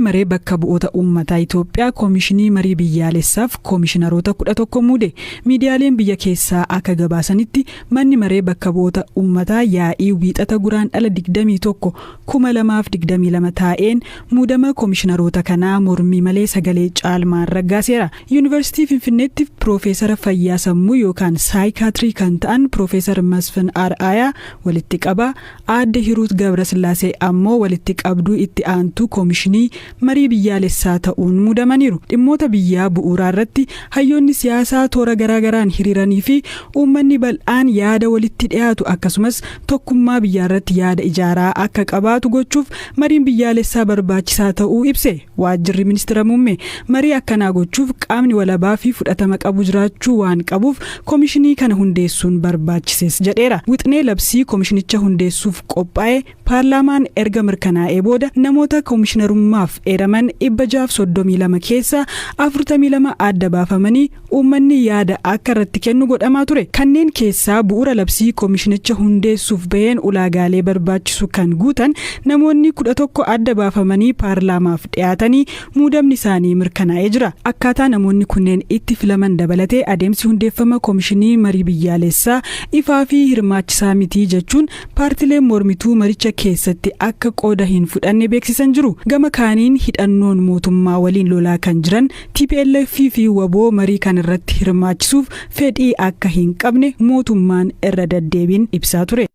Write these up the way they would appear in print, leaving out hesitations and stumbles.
Manni maree bakka bu'oota uummataa Itoophiyaa Koomishinii Marii Biyyaalessaaf koomishinaroota 11 muude. Miidiyaaleen biyya keessaa akka gabaasanitti manni maree bakka bu'oota uummataa yaa'ii Wiixata Guraandhala 21, 2022 taa'een muudama koomishinaroota kanaa mormii malee sagalee caalmaan raggaaseera. Yuunivarsiitii Finfinneetti Piroofeesara fayyaa sammuu yookaan saayikaatirii kan ta'an Piroofeesar Masfin Ar'aayaa walitti qabaa, Aadde Hiruut Gabrasillaasee ammoo walitti qabduu itti aantuu Koomishinii Marii Biyyaalessaa ta'uun muudamaniiru. Dhimmoota biyyaa bu'uuraa irratti hayyoonni siyaasaa toora garaagaraan hiriiranii fi uummanni bal'aan yaada walitti dhiyaatu akkasumas tokkummaa biyyaarratti yaada ijaaraa akka qabaatu gochuuf mariin biyyaalessaa barbaachisaa ta'uu ibse. Waajjirri Ministira Muummee marii akkanaa gochuuf qaamni walabaa fi fudhatama qabu jiraachuu waan qabuuf komishinii kana hundeessuun barbaachises jedheera. Wixinee labsii komishinicha hundeessuuf qophaa'e paarlaamaan erga mirkanaa'ee booda namoota komishinarummaaf eeraman 632 keessaa 42 adda baafamanii uummanni yaada akka irratti kennu godhamaa ture. Kanneen keessaa bu'uura labsii komishinicha hundeessuuf baheen ulaagaalee barbaachisu kan guutan namoonni 11 adda baafamanii paarlaamaaf dhiyaatanii muudamni isaanii mirkanaa'ee jira. Akkaataa namoonni kunneen itti filaman dabalatee adeemsi hundeeffama komishinii marii biyyaalessaa ifaa fi hirmaachisaa miti jechuun paartileen mormituu maricha keessatti akka qooda hin fudhanne beeksisan jiru. Gama kaaniin hidhannoon mootummaa waliin lolaa kan jiran tplf fi wbo marii kanarratti hirmaachisuuf fedhii akka hin qabne mootummaan irra daddeebiin ibsaa ture.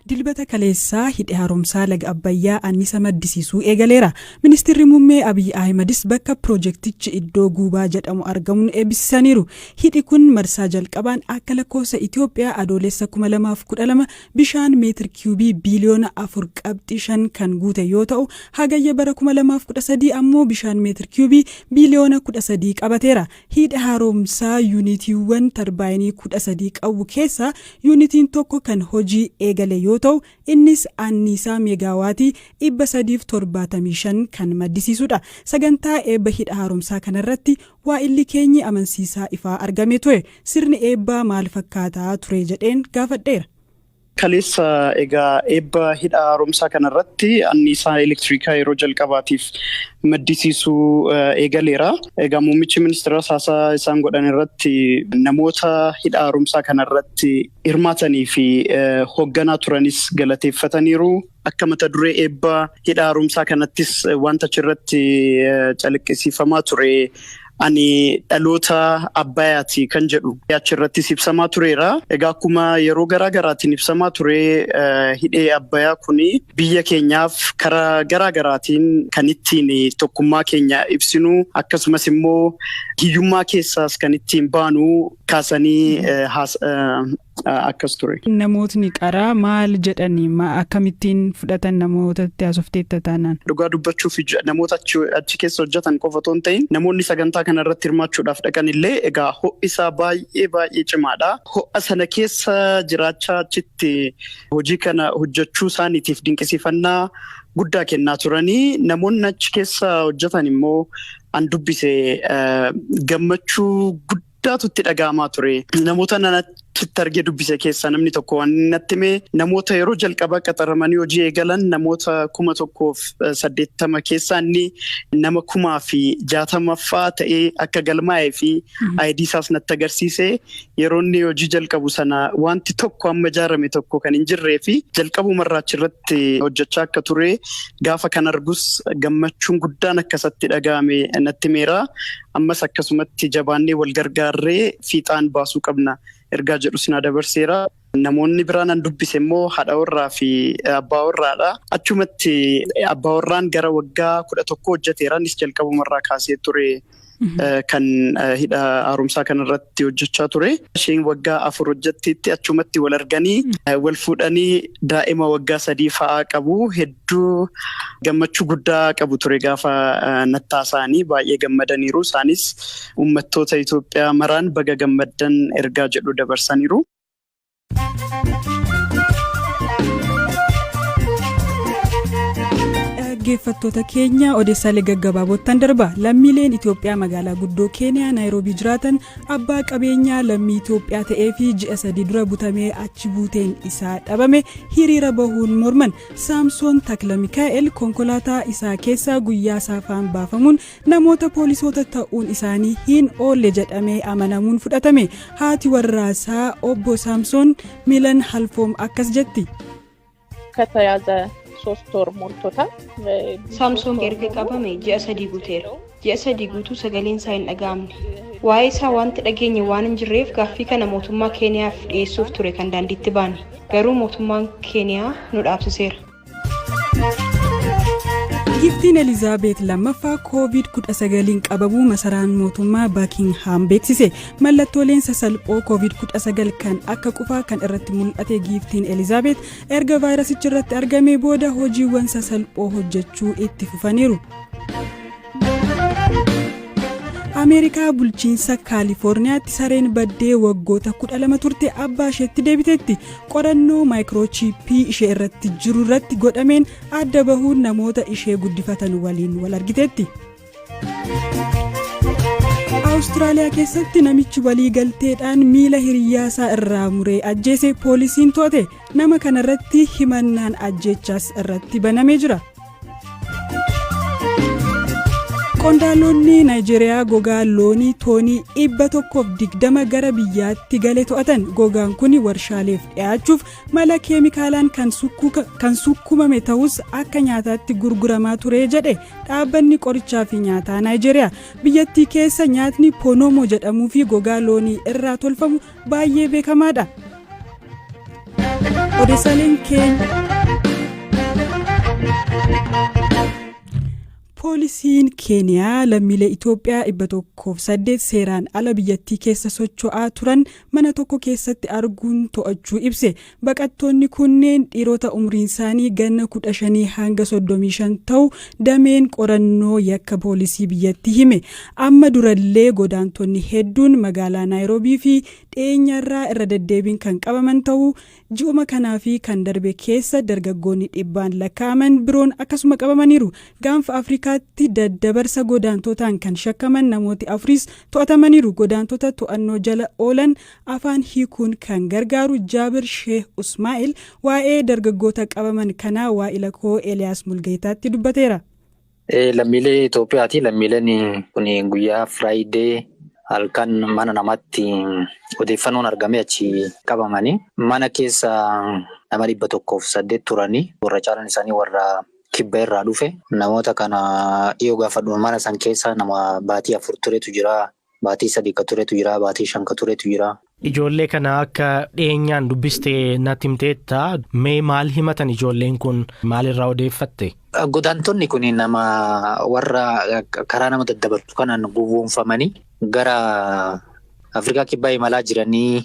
Dilbata kaleessaa hidhi haaromsaa laga Abbayyaa annisa maddisiisuu eegaleera. Ministirri Muummee Abiy Ahimadis bakka piroojektichi iddoo Guubaa jedhamu argamuun eebbisisaniiru. Hidhi kun marsaa jalqabaan akka lakkoofsa Itoophiyaa Adoolessa 2012 bishaan meetir kiyuubii biiliyoona 4.5 kan guute yoo ta'u, Hagayya bara 2013 ammoo bishaan meetir kiyuubii biiliyoona 13 qabateera. Hidha haaromsaa yuunitiiwwan tarbaayinii 13 qabu keessaa yuunitiin tokko kan hojii eegale yoo ta'u, innis anniisaa meegaawaatii 375 kan maddisiisudha. Sagantaa eebba hidha haaromsaa kanarratti waa'illi keenyi Amansiisaa Ifaa argamee ture. Sirni eebbaa maal fakkaataa ture jedheen gaafadheera. Kaleessa egaa eebba hidha haaromsaa kanarratti anniisaa elektirikaa yeroo jalqabaatiif maddisiisuu eegaleera. Egaa muummichi ministeeraas haasaa isaan godhan irratti namoota hidha haaromsaa kanarratti hirmaatanii fi hoogganaa turanis galateeffataniiru. Akka mata duree eebba hidha haaromsaa kanattis wanta achirratti calaqqisiifamaa ture ani dhaloota Abbayaati kan jedhu achirrattis ibsamaa tureera. Egaa akkuma yeroo garaa garaatiin ibsamaa ture hidhee Abbayaa kuni biyya keenyaaf karaa garaa garaatiin kan ittiin tokkummaa keenya ibsinu akkasumas immoo hiyyummaa keessaas kan ittiin baanu kaasanii akkas ture. Namootni qaraa maal jedhani akkamittiin fudhatan namootatti haasofteetta taanaan? Dhugaa dubbachuuf namoota achi keessa hojjetan qofa otoo hin ta'in namoonni sagantaa kana irratti hirmaachuudhaaf dhaqan illee egaa ho'i isaa baay'ee baay'ee cimaadha. Ho'a sana keessa jiraachaa achitti hojii kana hojjechuu isaaniitiif dinqisiifannaa guddaa kennaa turanii namoonni achi keessa hojjetan immoo an dubbise gammachuu guddaatu itti dhaga'amaa ture. Namoota achitti argee dubbise keessaa namni tokko waan natti hime namoota yeroo jalqabaa qaxaramanii hojii eegalan namoota 1080 keessaa inni nama 1060ffaa ta'ee akka galmaa'ee fi ID isaas natti agarsiise yeroo inni hojii jalqabu sana wanti tokko amma ijaarame tokko kan hin jirree fi jalqabumarraa achirratti hojjechaa akka ture gaafa kan argus gammachuun guddaan akkasatti dhaga'ame natti himeera. Ammas akkasumatti jabaannee wal gargaarree fiixaan baasuu qabna ergaa jedhu sinaa dabarseera. Namoonni biraan an dubbise immoo haadha warraa fi abbaa warraadha. Achumatti abbaa warraan gara waggaa 11 hojjeteera. Innis jalqabumarraa kaasee ture kan hidha haaromsaa kanarratti hojjechaa ture. Isheen waggaa 4 hojjettiitti achumatti wal arganii wal fuudhanii daa'ima waggaa 3 fa'aa qabu. Hedduu gammachuu guddaa qabu ture gaafa nattaasaanii baay'ee gammadaniiru. Isaanis uummattoota Itoophiyaa maraan baga gammaddan ergaa jedhu dabarsaniiru. Dhaggeeffattoota keenya, odeessaalee gaggabaabottan darba. Lammiileen Itoophiyaa magaalaa guddoo Keeniyaa Naayiroobii jiraatan abbaa qabeenyaa lammii Itoophiyaa ta'ee fi ji'a 3 dura butamee achi buuteen isaa dhabame hiriira bahuun morman. Saamsoon Takla Mikaa'el konkolaataa isaa keessaa guyyaa saafaan baafamuun namoota poolisoota ta'uun isaanii hin oolle jedhamee amanamuun fudhatame. Haati warraasaa obbo Saamsoon Milan Halfoom akkas jetti. ከተያዘ 3 ወር ሞልቶታል። Saamsoon erga qabame ji'a 3 guuteera. Ji'a 3 guutuu sagaleen isaa hin dhaga'amne. Waa'ee isaa wanti dhageenye waan hin jirreef gaaffii kana mootummaa Keeniyaaf dhiyeessuuf ture kan daandiitti baane. Garuu mootummaan Keeniyaa nu dhaabsiseera. Giftiin Elizaabeet lammaffaa Koovid 19 qabamuu masaraan mootummaa Baakingham beeksise. Mallattooleen sasalphoo Koovid 19 kan akka qufaa kan irratti mul'ate giiftiin Elizaabeet erga vaayirasichi irratti argamee booda hojiiwwan sasalphoo hojjechuu itti fufaniiru. Ameerikaa bulchiinsa Kaalifoorniyaatti sareen baddee waggoota 12 turte abbaa isheetti deebiteetti. Qorannoo maayikiroochiippii ishee irratti jiru irratti godhameen adda bahuun namoota ishee guddifatan waliin wal argiteetti. Awustiraaliyaa keessatti namichi walii galteedhaan miila hiriyyaasaa irraa muree ajjeese poolisiin to'ate. Nama kanarratti himannaan ajjeechaas irratti banamee jira. Qondaalonni Naayijeeriyaa gogaa loonii toonii 120 gara biyyaatti gale to'atan. Gogaan kun warshaaleef dhiyaachuuf mala keemikaalaan kan sukkumame ta'us akka nyaataatti gurguramaa ture jedhe dhaabbanni qorichaa fi nyaataa Naayijeeriyaa. Biyyattii keessa nyaatni ponomo jedhamuu fi gogaa loonii irraa tolfamu baay'ee beekamaadha. Odeessaaleen keenya. Poolisiin Keeniyaa lammiilee Itoophiyaa 108 seeraan ala biyyattii keessa socho'aa turan mana tokko keessatti arguun to'achuu ibse. Baqattoonni kunneen dhiirota umriin isaanii ganna 15 hanga 35 ta'u dameen qorannoo yakka poolisii biyyattii hime. Amma durallee godaantonni hedduun magaalaa Naayiroobii fi dhiyeenyarraa irra deddeebiin kan qabaman ta'uu, ji'uma kanaa fi kan darbe keessa dargaggoonni dhibbaan lakkaa'aman biroon akkasuma qabamaniiru. Gaanfa Afrikaatti daddabarsa godaantotaan kan shakkaman namooti afuris to'atamaniiru. Godaantota to'annoo jala oolan afaan hiikuun kan gargaaru Jaabir Sheeh Usmaa'il waa'ee dargaggoota qabaman kanaa waa'ila koo Eeliyaas Mulgeetaatti dubbateera. Lammiilee Itoophiyaati. Lammiileen kun guyyaa Friday halkan mana namaatti odeeffannoon argamee achi qabamanii mana keessa nama 108 turanii, warra caalaan isaanii warra kibba irraa dhufe. Namoota kana dhiyoo gaafa mana san keessa nama baatii 4 turetu jira. Baatii 3 ka turetu jira. Baatii 5 ka turetu jira. Ijoollee kana akka dhiyeenyaan dubbistee natti himteetta. Mee maal himatan ijoolleen kun, maalirraa odeeffatte? Godaantonni kun nama warra karaa nama daddabarsu kanaan gowwoomfamanii gara Afrikaa Kibbaa imalaa jiranii,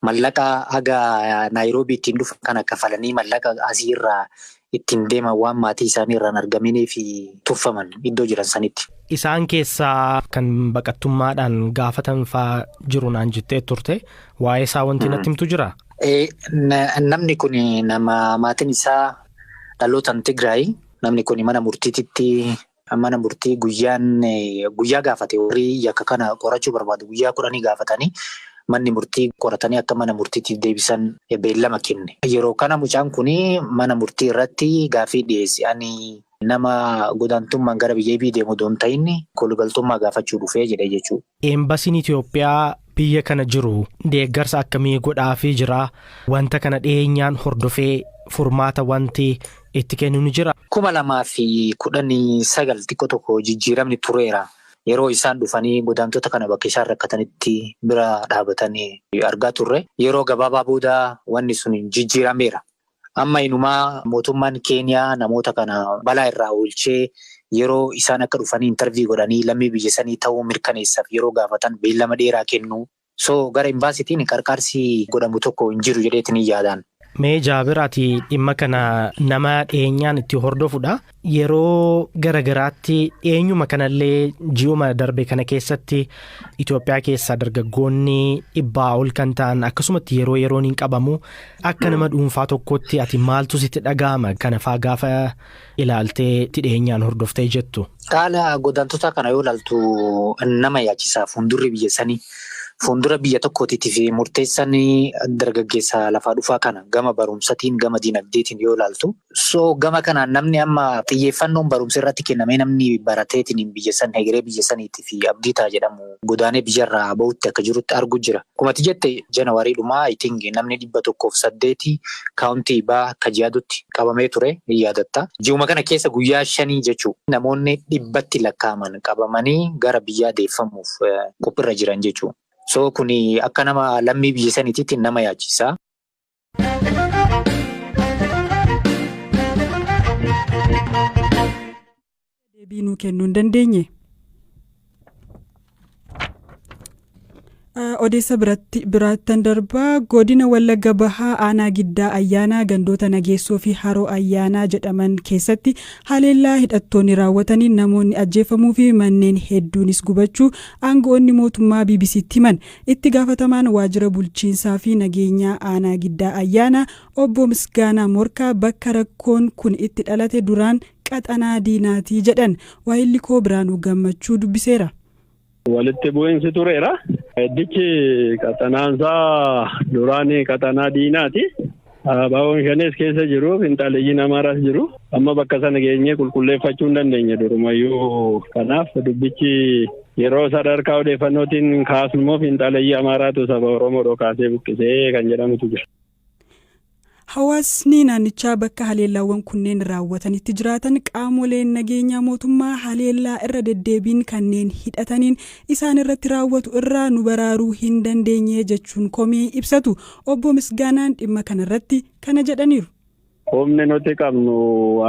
mallaqa haga Naayiroobii ittiin dhufan kana kafalanii mallaqa asiirraa ittiin deeman waan maatii isaanii irraan argaminii fi turfaman iddoo jiran sanitti. Isaan keessaa kan baqattummaadhaan gaafatan faa jiru naan jettee turte. Waa'ee isaa wanti natti himtu jira? Namni kun nama maatiin isaa dhalootaan Tigraay. Namni kun mana murtiititti, mana murtii guyyaan guyyaa gaafate. Warri yakka kana qorachuu barbaadu guyyaa 10 gaafatanii, manni murtii qoratanii akka mana murtiitiif deebisan beellama kenne. Yeroo kana mucaan kun mana murtii irratti gaafii dhiyeesse. "Ani nama godaantummaan gara biyya bii deemu osoo hin ta'in koolugaltummaa gaafachuu dhufee," jedhe jechuudha. Eembasiin Itoophiyaa biyya kana jiru deeggarsa akkamii godhaafii jira? Wanta kana dhiyeenyaan hordofee furmaata wanti itti kennu ni jira? 2019 xiqqoo tokko jijjiiramni tureera. Yeroo isaan dhufanii godaantota kana bakka isaan rakkatanitti bira dhaabatanii argaa turre. Yeroo gabaabaa booda wanni sun jijjiirameera. Amma inumaa mootummaan Keeniyaa namoota kana balaa irraa oolchee yeroo isaan akka dhufanii interview godhanii lammii biyya sanii ta'uu mirkaneessaaf yeroo gaafatan beellama dheeraa kennu. So gara imbaasiitiin qarqaarsi godhamu tokko hin jiru jedheetiin yaadaan. Mee Jaabir, ati dhimma kana nama dhiyeenyaan itti hordofudha. Yeroo garagaraatti, dhiyeenyuma kanallee, ji'uma darbe kana keessatti Itoophiyaa keessaa dargaggoonni 100 ol kan ta'an akkasumatti yeroo yeroon hin qabamu. Akka nama dhuunfaa tokkotti ati maaltu sitti dhaga'ama kana faa gaafa ilaaltee itti dhiyeenyaan hordoftee jettu? Haala godaantota kana yoo ilaaltu nama yaachisaa. Fuuldurri biyya sanii, fuuldura biyya tokkootiif murteessan dargaggeessa lafaa dhufaa kana gama barumsatiin, gama dinagdeetiin yoo ilaaltu. So gama kanaan namni amma xiyyeeffannoon barumsa irratti kennamee namni barateetiin biyya san hegeree biyya saniitii fi abdii ta'a jedhamu godaanee biyyarraa bahutti akka jirutti argu jira. Akkuma ati jette, Janawaarii dhumaa, I think, namni 108 county baa Kajiyaadootti qabamee ture ni yaadatta. Ji'uma kana keessa guyyaa 5 jechuudha. Namoonni dhibbatti lakkaa'aman qabamanii gara biyyaa deeffamuuf qophiirra jiran jechuudha. So kuni akka nama lammii biyya saniititti nama yaachisa. Deebii nuu kennuu hin dandeenye. Odeessa biratti biraattan darbaa. Godina Wallagga Bahaa, aanaa Giddaa Ayyaanaa, gandoota Nageessoo fi Haroo Ayyaanaa jedhaman keessatti haleellaa hidhattoonni raawwataniin namoonni ajjeefamuu fi manneen hedduunis gubachuu aangoonni mootummaa BBCtti himan. Itti gaafatamaan waajjira bulchiinsaa fi nageenyaa aanaa Giddaa Ayyaanaa, obbo Misgaanaa Morkaa, bakka rakkoon kun itti dhalate duraan qaxanaa diinaatii jedhan. Waayilli koo Biraanuu Gammachuu dubbiseera. Walitti bu'iinsi tureera. Iddichi qaxanaansaa duraan qaxanaa diinaati. Abaaboon shanees keessa jiru, finxaaleyyiin Amaaraas jiru. Amma bakka sana geenyee qulqulleeffachuu hin dandeenye durumayyuu. Kanaaf dubbichi yeroo sadarkaa odeeffannootiin kaasnu immoo finxaaleyyii Amaaraatu saba Oromoo dhokaasee buqqisee kan jedhamutu jira. Hawaasni naannichaa bakka haleellaawwan kunneen raawwatanitti jiraatan qaamoleen nageenyaa mootummaa haleellaa irra deddeebiin kanneen hidhataniin isaan irratti raawwatu irraa nu baraaruu hin dandeenye jechuun komii ibsatu. Obbo Misgaanaan dhimma kanarratti kana jedhaniiru. Humni nuti qabnu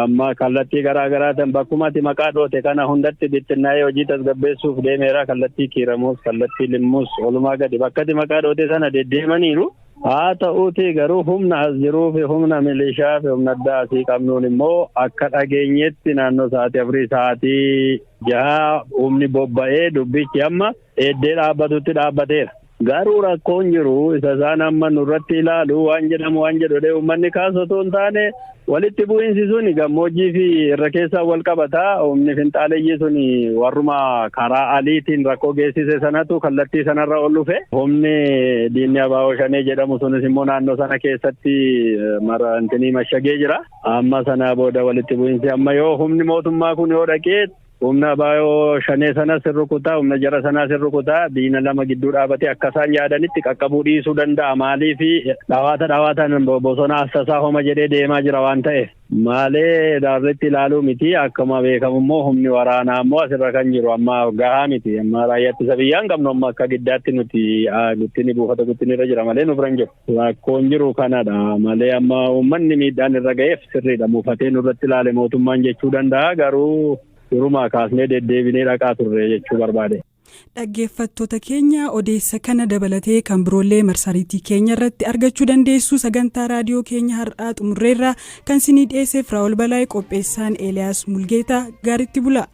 amma kallattii garaa garaatiin bakkuma ati maqaa dhoote kana hundatti bittinnaa'ee hojii tasgabbeessuuf deemeera. Kallattii Kiiramuus, kallattii Limmuus, walumaa gadi bakka ati maqaa dhoote sana deddeemaniiru. Haa ta'uuti garuu humna as jiruu fi humna milishaa fi humna addaa asii qabnuun immoo akka dhageenyetti naannoo sa'aatii 4, sa'aatii 6 humni bobba'ee dubbichi amma eddee dhaabbatutti dhaabbateera. Garuu rakkoon jiru isa isaan amma nurratti ilaalu waan jedhamu waan jedhu uummanni kaasu otoo hin taane, walitti bu'iinsi suni gammoojjii fi irra keessaan wal qabata. Humni finxaaleyyii suni warruma karaa aliitiin rakkoo geessise sanatu kallattii sanarra ol dhufe. Humni diinni abaaboo shanee jedhamu sunis immoo naannoo sana keessatti marantinii mashagee jira. Amma sana booda walitti bu'iinsi amma yoo humni mootummaa kun yoo dhaqee humna abaaboo shanee sana sin rukutaa, humna jara sanaa sin rukutaa, diina lama gidduu dhaabatee akka isaan yaadanitti qaqqabuu dhiisuu danda'a. Maaliif dhawaata dhawaataan bosona assasaa homa jedhee deemaa jira waan ta'eef. Maalee daarritti ilaaluu miti. Akkuma beekamu immoo humni waraanaa immoo asirra kan jiru amma gahaa miti. Amma raayyaa ittisa biyyaa hin qabnu. Amma akka Giddaatti nuti Guttini, buufata Guttini irra jira malee nu bira hin jiru. Rakkoon jiru kanadha malee amma uummanni miidhaan irra ga'eef sirriidha, muufatee nurratti ilaale mootummaan jechuu danda'a, garuu durumaa kaasnee deddeebinee dhaqaa turre jechuu barbaade. Dhaggeeffattoota keenya, odeessa kana dabalatee kan biroollee marsariitii keenya irratti argachuu dandeessu. Sagantaa raadiyoo keenya har'aa xumurreerraa. Kan sinii dhiyeesseef Raa'ol Balaay, qopheessaan Eeliyaas Mulgeetaa. Gaaritti bula.